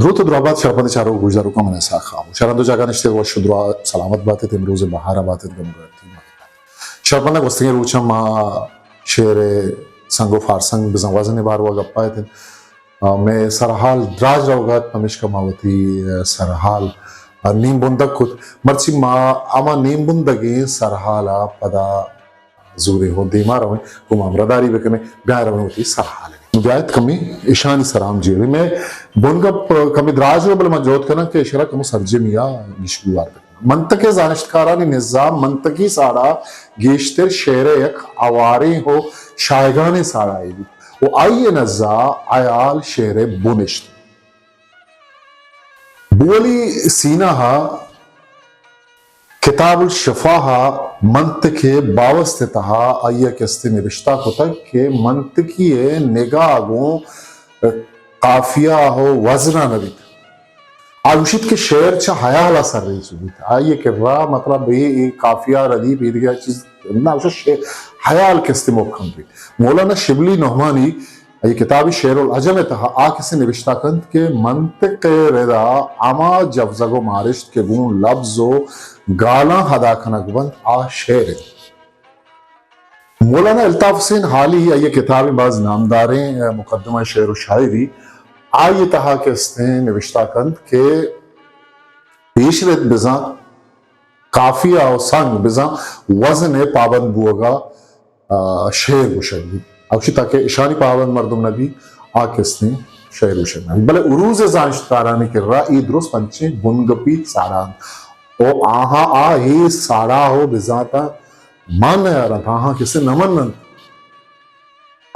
دروت و دراہ بات شرپند چاروک گوشداروکاں، من اسحاق خاموش۔ ہر دو جاگہ نشتگ وش و دراہ سلامت باتیت، امروز بہار باتیت، گم گرتی ماتیت۔ شرپند گوستگیں روچاں ما شعر سنگ و فارسنگ بزاں وزن باروا گپا اتیں۔ آ، مئے سرحال دراج روگا ات، پمیشکا ما وتی، آ، سرحال، آ، نیم بندگ کت۔ مرچی ما ہما نیم بندگیں سرحالا پدا زوریں ہو دیما رویں، گوں ما ہمراہداری بکنیں، بیا رویں وتی سرحال ء۔ بیایت کمیں اشانی سرا ہم جیڑیں۔ مئے بنگپ کمیں دراج رو، بلے من جہد کناں کہ اشرا کمو سرجمی ء گیش گیوار بکناں۔ منطق ء زانشتکارانی نزا منطقی ساڑا گیشتر شعر ء یک ہواریں و شایگانیں ساڑا ء بیت و آئی ء نزا ہیال شعر ء بنشت۔ بولی سینا ء کتاب الشفا ء منطق ء باوست ء تہا آئی ء کستیں نبشتہ کتگ کہ منطقی ء نگاہ گوں قافیہ ء وزن ء نہ بیت۔ آ گوشیت کہ شعر چہ ہیال ء سرریچ بیت۔ آئی ء کرا مطلب اے، اے قافیہ ردیف ایدگہ چیز نہ، گوشت شعر ہیال کستیں مکم بیت۔ مولانا شبلی نعمانی اے کتابی شعر العجم ء تہا آ کسے نبشتہ کنت کہ منطق ء ردا ہما جوزگ و مارشت کہ گوں لبز و گالاں ادا کنگ بنت، آ شعر انت۔ مولانا الطاف حسین حالی، آئی ء کتابیں باز نامداریں، ء، مقدمہ شعر و شاعری، آئی ء تہا کستیں نبشتہ کنت کہ پیش رد بزاں قافیہ و سنگ بزاں وزن ء پابند بوگا آ، شعر گوشگ بیت۔ آ گوشیت تاکہ اشانی پابند مردم نہ بیت، آ کستیں شعر گوشگ نہ بیت۔ بلے عروض ء زانشتکارانی کرا اے درست انچیں بنگپی ساڑا انت۔ او آہاں آ اے ساڑا ہو بزانتاں مان نیارنت، آہاں کسے نہ مننت۔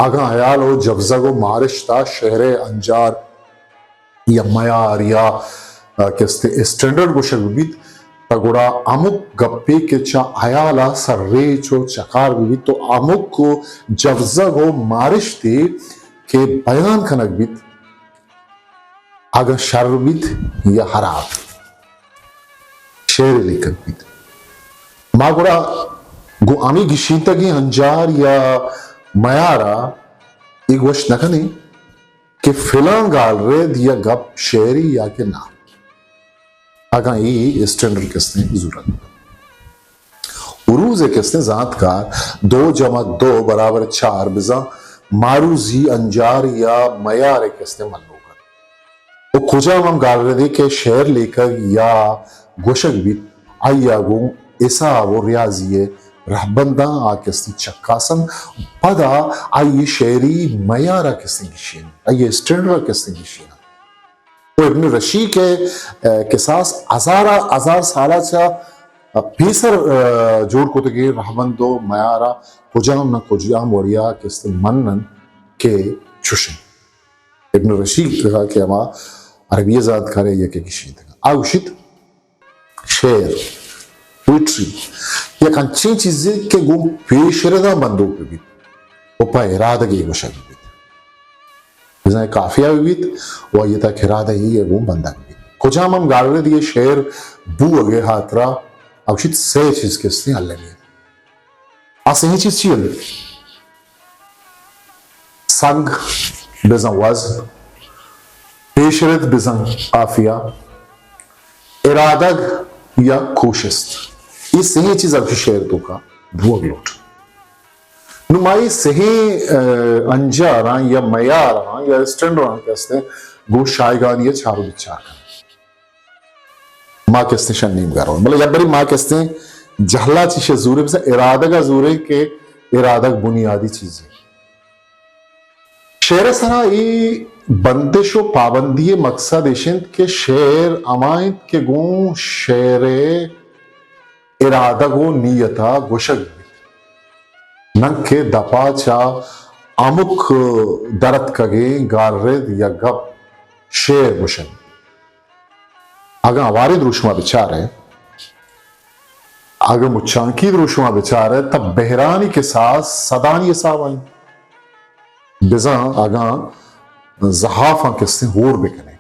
اگاں ہیال و جوزگ و مارشت ء شعر ء انجار یا میار یا، آ، کستے اسٹینڈرڈ گوشگ بہ بیت، تہ گڑا ہمک گپے کہ چہ ہیال ء سرریچ و چکار بہ بیت و ہمک و جوزگ و مارشتے کہ بیان کنگ بیت، اگاں شر بیت یا ہراب، شعر لیکگ بیت۔ ما گڑا گوں ہمے گشینتگیں انجار یا میار ء اے گوشت نہ کنیں کہ فلاں گالرد یا گپ شعری یا کہ نہ۔ اگاں اے اسٹینڈرڈ کستیں زورگ۔ عروض ء کستیں زانتکار دو جمع دو برابر چار بزاں معروضی انجار یا میار ء کستیں ملوک انت۔ و کجام ہم گالردے کہ شعر لیکگ یا گوشگ بیت، آئی ء گوں حساب و ریاضی ء رہبنداں آ کستیں چکاس انت، پدا آئی ء شعری میار ء کستیں گیشین انت، آئی ء اسٹینڈرڈ ء کستیں گیشین انت۔ و ابن رشی کہ، ء، کساس ہزار ء ہزار سال ء چہ پیسر، ء، جوڑ کتگیں رہبند و میار ء کجام نہ کجام وڑیا کستیں من انت کہ چوش انت۔ ابن رشید کہ ہما عربی ء زانتکارے یکے گشینتگ۔ آ گوشیت، شعر، پوئٹری، یک انچیں چیزے کہ گوں پیش رداں بندوک بہ بیت و پہ ارادگے گوشگ بہ بیت۔ بزاں قافیہ بہ بیت و آئی تک ارادہ یے گوں بندگ بہ بیت۔ کجام ہم گالردے شعر بوگ ء ہاترا آ گوشیت، سے چیز کہ استیں المی انت۔ آ سہیں چیز چی انت؟ سنگ بزاں وزن، پیشرد بزاں قافیہ، ارادگ یا کوشست۔ اے سہیں چیز ہمشی شعر توکا بوگ لوٹ۔ نوں ما اے سہیں، ء، انجاراں یا میاراں یا اسٹینڈراں کہ استیں گوں شایگانی ء چار و بچار کنیں۔ ما کستیں شن نیم گرون۔ بلے یک بری ما کستیں جہلا چیشے زورے، بزاں ارادگ ء زورے کہ ارادگ بنیادی چیزے۔ شعر ء سرا اے بندش و پابندی ء مقصد ایش انت کہ شعر ہما انت کہ گوں شعر ء ارادگ و نیت ء گوشگ بیت، ننکہ دپا چہ ہمک درتکگیں گالرد یا گپ شعر گوشگ بیت۔ اگاں ہواری دروشما بچارئے، اگاں مچانکی دروشما بچارئے، تہ بہرانی کساس سدانی حساب ء انت۔ بزاں اگاں زہافاں کستیں ہور بکنئے،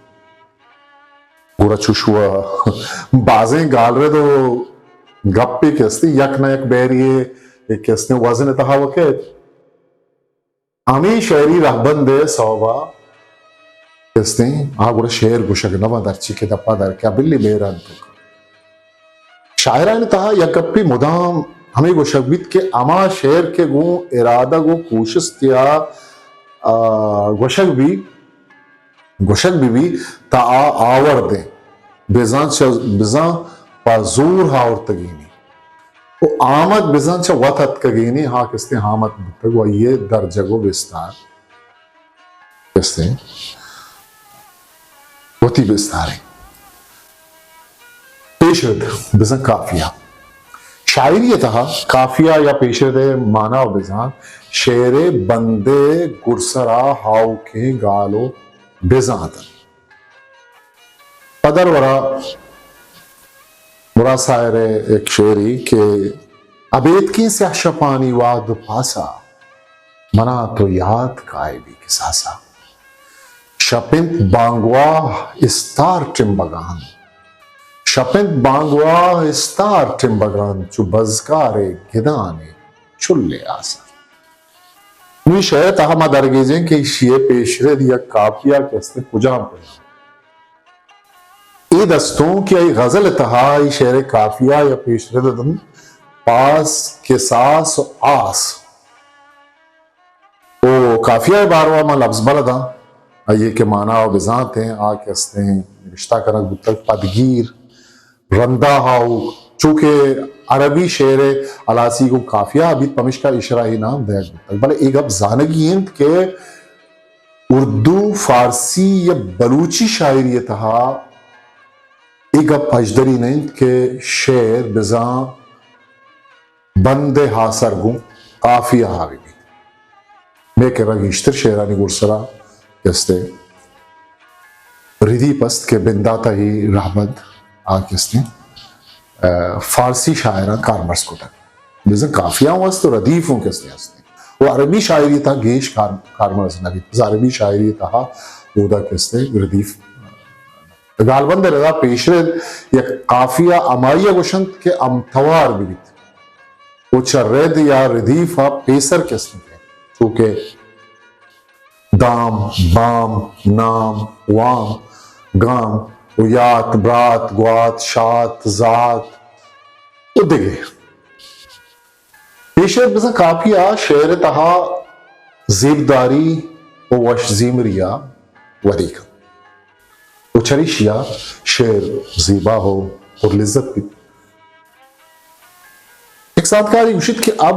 گڑا چوش و بازیں گالرد و گپے کستیں یک نہ یک بہری ء کستیں وزن ء تہا وکیت۔ ہمے شعری رہبند ء سوب ء کستیں، آ گڑا شعر گوشگ نہ بنت، ہرچی کہ دپا در کیا بلی مہران تو۔ شاعرانی تہا یک گپے مدام ہمے گوشگ بیت کہ ہما شعر کہ گوں ارادگ و کوشست یا، آ، گوشگ بی، گوشگ بہ بی، تا آ آورد انت۔ بزاں چہ، بزاں پہ زور آورتگینی و آمد بزاں چہ وت اتکگینی، ہا کستیں آمد بوتگ و آئی ء درجگ و بستار کستیں وتی بستاریں۔ پیشرد بزاں قافیہ۔ شاعری ء تہا قافیہ یا پیشرد ء مانا و بزاں شعر ء بند ء گڈسرا آؤکیں گال و بزاں اتنت۔ پدرورا مراد ساحر ء یک شعری کہ ابیتکیں سیاہ شپانی وہد و پاسا، منا تو یات کائے بے کساسا۔ شپ انت بانگواہ استار ٹمبگان، شپ انت بانگواہ استار ٹمبگان، چو بزکارے گدانے چلے آسا۔ نوں اے شعر ء تہا ما درگیجیں کہ ایشی ء پیشرد یا قافیہ کہ است کجام کجام۔ اے دستونک یا اے غزل ء تہا اے شعر ء قافیہ یا پیشرد اتنت، پاس، کساس و آس۔ و قافیہ ء باروا ما لبز بلداں، آئی ء کہ مانا و بزانتیں، آ کہ استیں نبشتہ کنگ بوتگ، پدگیر، رندا ہاؤک، چونکہ عربی شعر ء ہلاسی گوں قافیہ بیت، پمشکا ایشرا اے نام دئیگ بوتگ۔ بلے اے گپ زانگی انت کہ اردو، فارسی یا بلوچی شاعری ء تہا اے گپ ہژدری نہ انت کہ شعر بزاں بند ء آسر گوں قافیہ ء بہ بیت۔ مئے کرا گیشتر شعرانی گڈسرا کہ استیں ردیف است کہ بندات ء اے رہبند آ کہ استیں، ء، فارسی شاعراں کارمرز کتگ۔ بزاں قافیہ اوں است و ردیف اوں کہ استیں، استیں۔ و عربی شاعری تہا گیش کار-، کارمرز نہ بیت۔ بزاں عربی شاعری تہا اودا کہ استیں ردیف گالبند ء ردا پیشرد یک قافیہ ہمائی ء گوشنت کہ ہمتوار بہ بیت و چہ رد یا ردیف ء پیسر کست انت، چو کہ دام، بام، نام، وام، گام و یات، برات، گوات، شات، زات و دگہ۔ پیشرد بزاں قافیہ ء شعر ء تہا زیبداری و وش زیمری ء ودی کنت و چریشی ء شعر زیبا و پر لذت بیت۔ ایک ساتکاری گوشیت کہ اب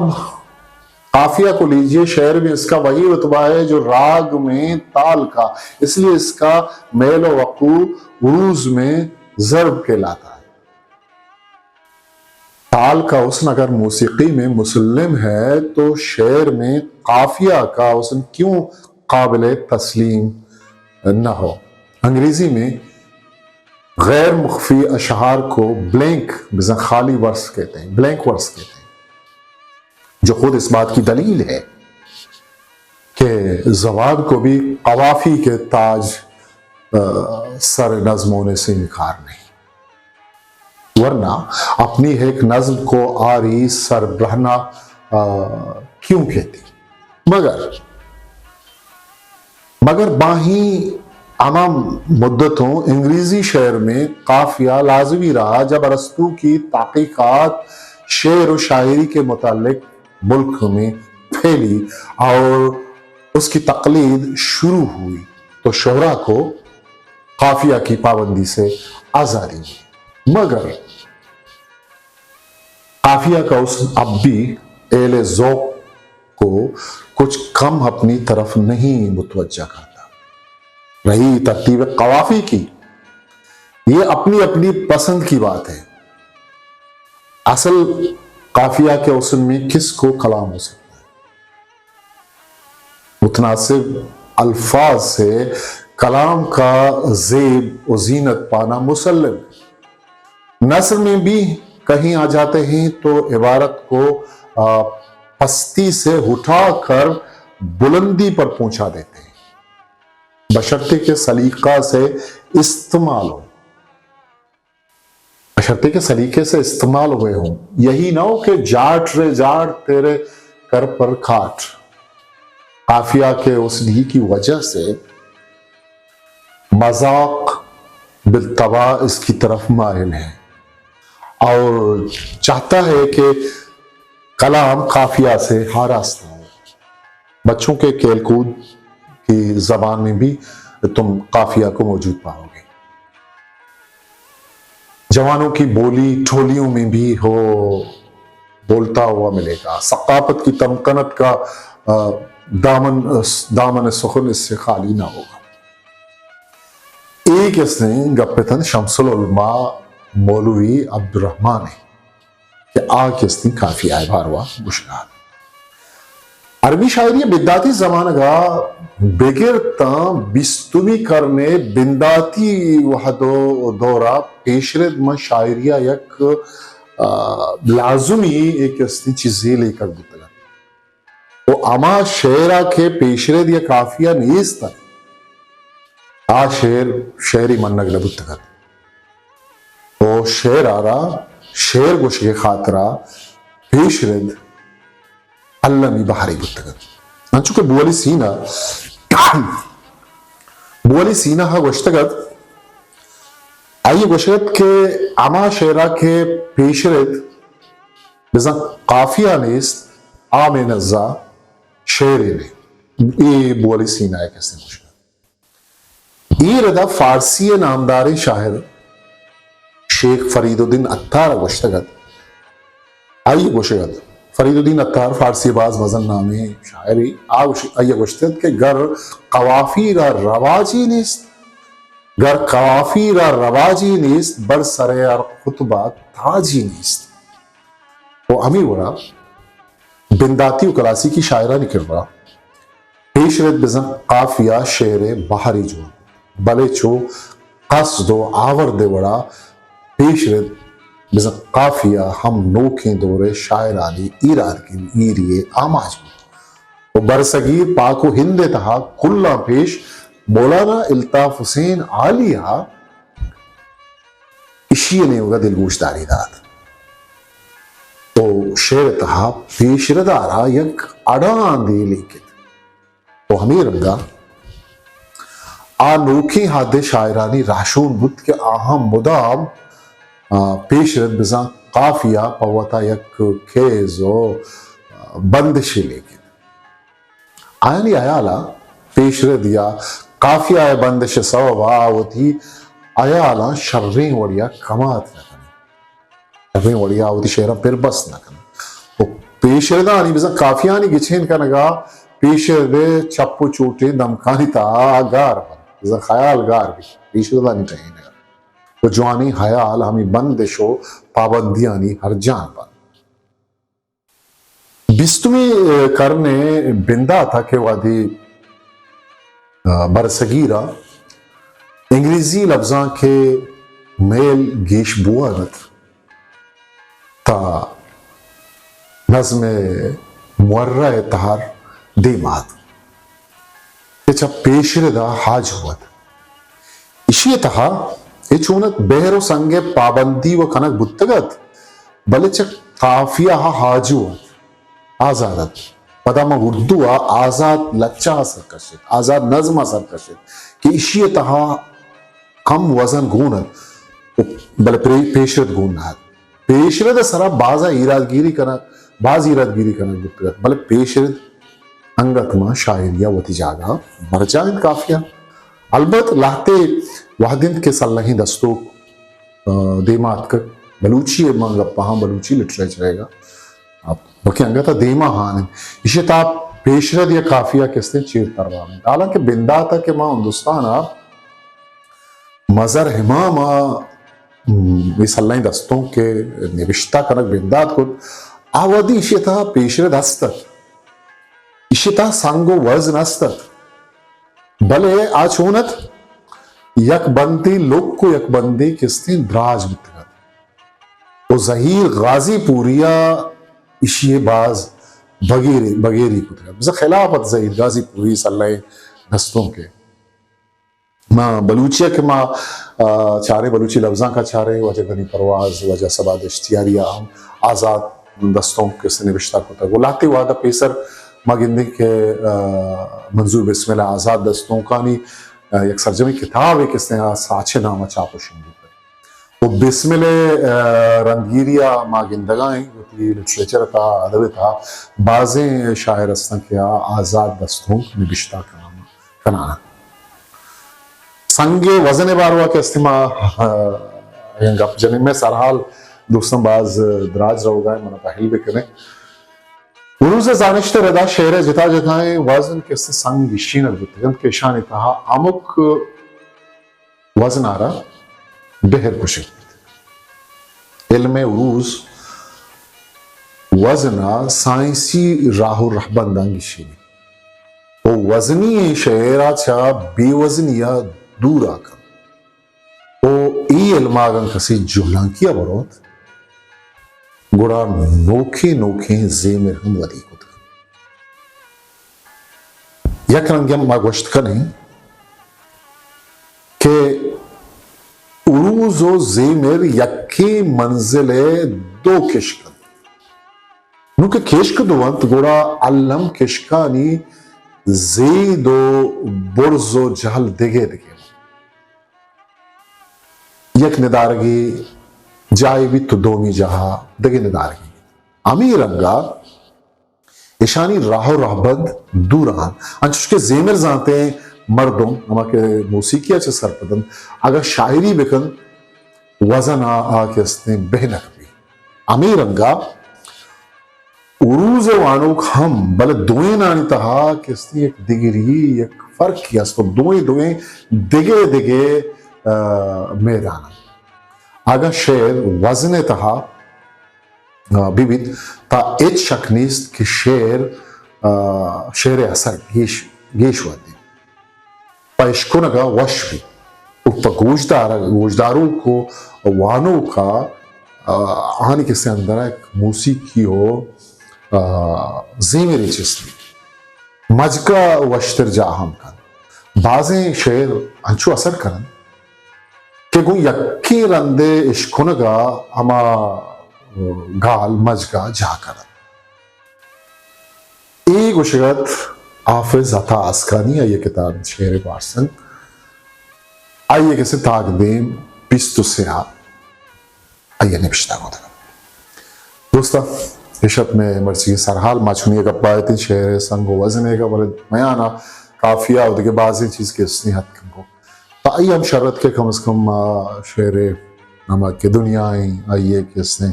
قافیہ کو لیجیے، شعر میں اس کا وہی رتبہ ہے جو راگ میں تال کا، اس لیے اس کا میل و وقوع عروض میں ضرب کہلاتا ہے۔ تال کا حسن اگر موسیقی میں مسلم ہے تو شعر میں قافیہ کا حسن کیوں قابل تسلیم نہ ہو؟ انگریزی میں غیر مخفی اشعار کو بلینک، بزاں خالی ورس کہتے ہیں، بلینک ورس کہتے ہیں، جو خود اس بات کی دلیل ہے کہ زبان کو بھی قوافی کے تاج، آ، سر نظم ہونے سے انکار نہیں۔ ورنہ اپنی ایک نظم کو آری سر برہنہ، آ، کیوں کہتی؟ مگر، مگر باہیں ہما مدتوں انگریزی شعر میں قافیہ لازمی رہا، جب ارسطو کی تحقیقات شعر و شاعری کے متعلق ملک میں پھیلی اور اس کی تقلید شروع ہوئی، تو شعراء کو قافیہ کی پابندی سے آزادی ملی۔ مگر قافیہ کا حسن اب بھی اہل ذوق کو کچھ کم اپنی طرف نہیں متوجہ کرتا۔ رہی ترتیب قوافی کی، یہ اپنی اپنی پسند کی بات ہے۔ اصل قافیہ کے حسن میں کس کو کلام ہو سکتا ہے؟ متناسب الفاظ سے کلام کا زیب و زینت پانا مسلم ہے۔ نثر میں بھی کہیں آ جاتے ہیں تو عبارت کو، آ، پستی سے اٹھا کر بلندی پر پہنچا دیتے ہیں، بشرطے کہ سلیقہ سے استعمال ہو۔ بشرطے کہ سلیقے سے استعمال ہوئے ہوں، یہی نہ ہو کہ جاٹ رے جاٹ تیرے کر پر کھاٹ۔ قافیہ کے اس ڈی کی وجہ سے مذاق بالطبع اس کی طرف مائل ہے اور چاہتا ہے کہ کلام قافیہ سے آراستہ ہو۔ بچوں کے کھیل کود کی زبان میں بھی تم قافیہ کو موجود پاؤ گے۔ جوانوں کی بولی ٹولیوں میں بھی ہو، بولتا ہوا ملے گا۔ ثقافت کی تمکنت کا، آ، دامن، دامن سخن اس سے خالی نہ ہوگا۔ ایک اس نے گپ تن شمس العلماء مولوی عبدالرحمن ہے کہ آ کستیں قافیہ ءِ باروا گوشگ ءَ اَت۔ عربی شاعری ءِ بنداتی زمانگ ءَ بگر تاں بیستمی کرن ءِ بنداتی وھد ءُ دور ءَ پیشرد ماں شاعری ءَ یک، آ، لازمی یک استیں چیزے لیکگ بوتگ اَت۔ ءُ ھما شعر ءَ کہ پیشرد یا قافیہ نیست اَت، آ شعر شعرے منگ نہ بوتگ اَت۔ ءُ شعر ءَ را شعر گوشگ ءِ خاطر ءَ پیشرد المی بھرے بوتگ اَت۔ انچو کہ بو علی سینا، بو علی سینا ءَ گوشتگ اَت، آئی ءَ گوشگ اَت کہ ھما شعر ءَ کہ پیشرد بزاں قافیہ نیست، آ مئے نزا شعرے نہ اِنت۔ اے بو علی سینا ءِ کسے گوشگ اَت۔ اے ردا فارسی ءِ نامداریں شاعر شیخ فرید الدین عطار ءَ گوشتگ اَت، آئی ءَ گوشگ اَت، فرید الدین عطار فارسی ءِ باز مزن نامیں شاعرے، آ گوش-، آئی ءَ گوشتگ اَت کہ گر قوافی را رواجی نیست، گر قوافی را رواجی نیست، بر سر ہر خطبہ تاجی نیست۔ ءُ ھمے وڑا بنداتی ءُ کلاسیکی شاعرانی کرا پیشرد بزاں قافیہ شعر ءِ بھرے جوان، بلے چو قصد ءُ آورد ءِ وڑا پیشرد بزاں قافیہ ھم نوکیں دور ءِ شاعرانی ایرادگری، ایری ءِ آماچ بوت۔ ءُ برصغیر پاک ءُ ھند ءِ تہا کلاں پیش مولانا الطاف حسین عالی ءَ ایشی ءِ نیمگ ءَ دلگوشداری دات ءُ شعر ءِ تہا پیشرد ءَ را یک اڑاندے لیکت ءُ ھمے رنگ ءَ آ نوکیں ھد ءِ شاعرانی رھشون بوت کہ آھاں مدام، آ، پیشرد بزاں قافیہ پہ وتا یک کیز ءُ، آ، بندشے لیکت۔ آیانی ھیال ءَ پیشرد یا قافیہ ءِ بندش ءِ سوب ءَ آ وتی ھیالاں شریں وڑے ءَ کمات نہ کننت، شریں وڑے ءَ آ وتی شعراں پربست نہ کننت۔ ءُ پیشردانی بزاں قافیہانی گچین کنگ ءَ پیشرد ءِ چپ ءُ چوٹیں دمکانی تہا آ گار بنت، بزاں خیال گار بیت پیشردانی ٹہینگ ءَ۔ ءُ جوانیں ھیال ھمے بندش ءُ پابندیانی ھرجان بنت۔ بیستمی کرن ءِ بندات ءَ کہ وھدے، آ، برصغیر ءَ انگریزی لبزانک ءِ میل گیش بوان اَت، تا نظم معرہ ءِ تہر دیم ءَ اَت کہ چہ پیشرد ءَ آجو اَت۔ ایشی ءِ تہا اے چون اَت، بحر ءُ سنگ ءِ پابندی ءَ کنگ بوتگ اَت، بلے چہ قافیہ ءَ آجو اَت، آزاد اَت۔ پدا ما اردو ءَ آزاد لچہ ءَ سر کشت، آزاد نظم ءَ سر کشت کہ ایشی ءِ تہا کم وزن گون اَت، بلے پرے-، پیشرد گون نہ اَت۔ پیشرد ءِ سرا بازا ایرادگیری کنگ، باز ایرادگیری کنگ بوتگ اَت، بلے پیشرد انگت ماں شاعری ءَ وتی جاگہ ءَ برجاہ اِنت۔ قافیہ البت لہتے وھد اِنت کہ سلہیں دستونک، آ، دیم ءَ اتکگ۔ بلوچی ءِ من گپ ءَ آں، بلوچی لٹریچر ءِ گا، آ، بلکیں انگت ءَ دیم ءَ آں اِنت۔ ایشی ءِ تہا پیشرد یا قافیہ کستیں چیر تران اِنت۔ حالانکہ بندات ءَ کہ ما ہندوستان ءَ مظہر امام ءَ، م، اے سلہیں دستونک کہ نبشتہ کنگ بندات کت، آ وھدی ایشی ءِ تہا پیشرد است اَت، ایشی ءِ تہا سنگ ءُ وزن است اَت، بلے آ چون اَت، یک بندے لک ءُ یک بندے کستیں دراج بوتگ اَت۔ ءُ زہیر غازی پوری ءَ ایشی ءَ باز بگیری، بگیری کتگ اَت۔ بزاں خلاف اَت زہیر غازی پوری سلہیں دستونک ءِ۔ ما بلوچی ءَ کہ ما، آ، چاریں، بلوچی لبزانک ءَ چاریں، واجہ غنی پرواز، واجہ صبا دشتیاری ءَ ہم آزاد دستونک کسے نبشتہ کتگ۔ ءُ لہتے وہد ءَ پیسر ما گندیں کہ، آ، منظور بسمل ءِ آزاد دستونکانی آ، یک سرجمیں کتابے کہ استیں آ ساچ ءِ نام ءَ چاپ ءُ شنگ بوتگ۔ ءُ بسمل ءِ، آ، رندگیری ءَ ما گندگ ءَ ایں، وتی لٹریچر ءِ تہا، ادب ءِ تہا بازیں شاعر ہستاں کہ آ آزات دستونک نبشتہ کنان، کنان۔ سنگ ءِ وزن ءِ باروا کہ استیں ما، آ، اگاں گپ جنیں، مئے سرحال دوستاں باز دراج روگ ءَ ایں، من ءَ پہل بکنیں۔ عروض ءِ زانشت ءِ ردا شعر ءِ جتا جتائیں وزن کہ استیں سنگ گیشینگ بوتگ انت کہ اشانی تہا ہمک وزن ءَ را بحر گوشگ بیت۔ علم عروض وزن ءَ سائنسی راہ ءُ رہبنداں گیشینیت ءُ وزنی ایں شعر ءَ چہ بے وزنی ءَ دور ءَ کنت۔ ءُ اے علم ءَ اگاں کسے جہلانکی ءَ بروت، گڑا نوکیں نوکیں زیمر ہم ودی کت کنت۔ یک رنگے ما گوشت کنیں کہ عروض ءُ زیمر یکیں منزل ءِ دو کشک انت۔ نوں کہ کشک دو انت، گڑا الم کشکانی زید ءُ برز ءُ جہل دگہ دگہ انت۔ یک ندارگے جاہے بیت تو دومی جاہ ءَ دگہ ندارگے بیت۔ ہمے رنگ ءَ اشانی راہ ءُ رہبند دور انت۔ انچوش کہ زیمر زانتیں مردم، ہما کہ موسیقی ءَ چہ سرپد انت، اگاں شاعری بکنت، وزن ءَ آ کہ استیں بہ نہ کپیت۔ ہمے رنگ ءَ عروض ءِ وانوک ہم، بلے دوئینانی تہا کہ استیں یک دگری، یک فرقے است ءُ دوئیں، دوئیں دگہ دگہ، آ، میدان انت۔ اگاں شعر وزن ءِ تہا، آ، بہ بیت، تا ہچ شک نیست کہ شعر، آ، شعر ءِ اثر گیش، گیش وت انت۔ پہ اشکنگ ءَ وش بیت ءُ پہ گوشدار، گوشداروک ءُ وانوک ءَ، آ، آہانی کسے اندر ءَ یک موسیقی ءُ، آ، زیمرے چست بیت۔ مجگ ءَ وشتر جاہ ہم کنت۔ بازیں شعر انچو اثر کننت کہ گوں یکیں رندے اشکنگ ءَ ہما گال مجگ ءَ جاہ کننت۔ اے گوشگ ات حافظ عطا آسکانی، آئی ءِ کتاب شعر پارسنگ، آئی ءِ کسے تاکدیم بیست ءُ سے ءَ آئی ءَ نبشتہ کتگ۔ دوستاں، اے شت مئے مرچیگیں سرحال، ما چونی ءَ گپ ءَ اتیں شعر ءِ سنگ ءُ وزن ءِ، بلے میان ءَ قافیہ ءُ دگہ بازیں چیز کہ استیں اتکگ۔ پہ آئی ہم شر ات کہ کم از کم، آ، شعر ءِ ہما کہ دنیا ایں، آئی ءِ کہ استیں،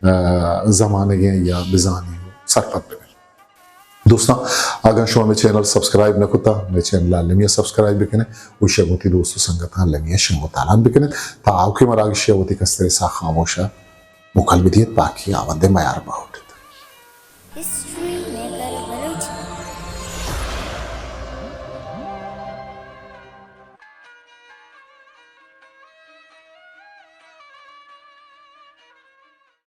آ، زمانگیں یا بزانیں ءُ سرپد بہ بیں۔ دوستاں، اگاں شما مئے چینل سبسکرائب نہ کتا، مئے چینل ءَ المی ءَ سبسکرائب بکنے، ءُ شہ وتی دوست ءُ سنگتاں المی ءَ شنگ ءُ تالان بکنے، تا آؤکیں مراگشے ءَ وتی کستریں ساہ خاموش ءَ موکل بدیت، باقی آوندیں میار باہوٹ ات۔